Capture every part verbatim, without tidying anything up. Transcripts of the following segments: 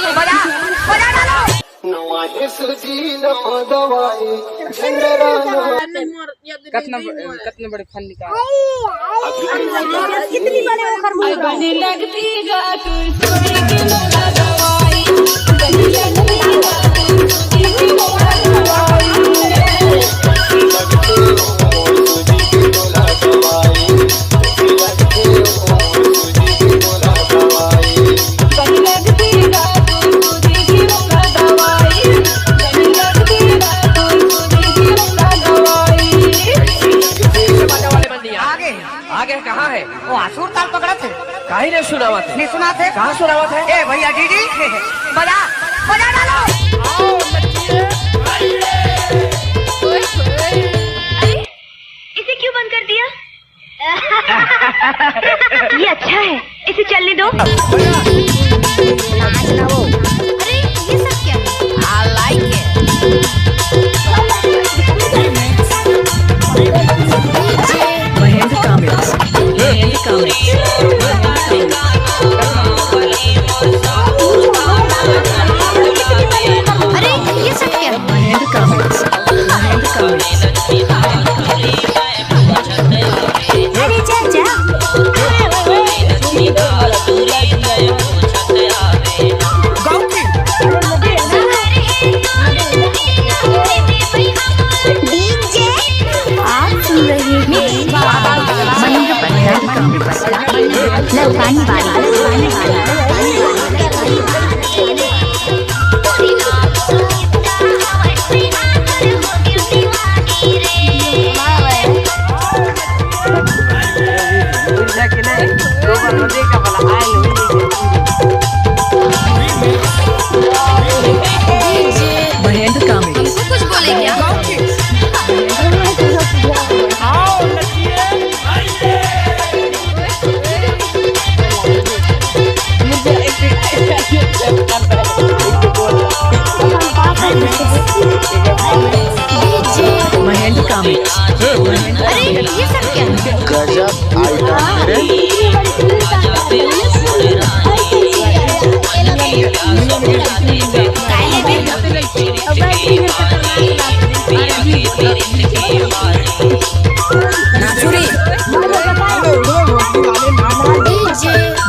बजा, बजा डालो। नवा के सूजी नवा दवाई, झंडरा नवा। कतना ब-, कतना बड़े फन निकाल। कितनी बड़े ओकर मुंह बा। आगे। आगे कहाँ है? वो असुर ताल पकड़त हे। काहे नहीं सुनावत हे? नहीं सुनात हे। कहाँ सुनावत हे? ए भैया, डीडी, बजा, बजा डालो। अरे, इसे क्यों बंद कर दिया? ये अच्छा है, इसे चलने दो। अरे, ये सब क्या है? I like it। Mahendra comics, Mahendra comics, Mahendra comics. अरे, ये सब क्या है? Mahendra comics, Mahendra comics. अरे जा, जा। आप सुन रहे हैं महेंद्र पटेल का लौटानी वाली। महेंद्र कामिक्स। कुछ बोले क्या? महेंद्र कामिक्स। अरे, ये सब क्या है? गजब आइटम है। नाचुरी।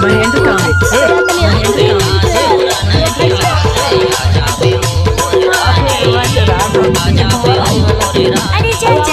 महेंद्र कामिक्स। अरे जा,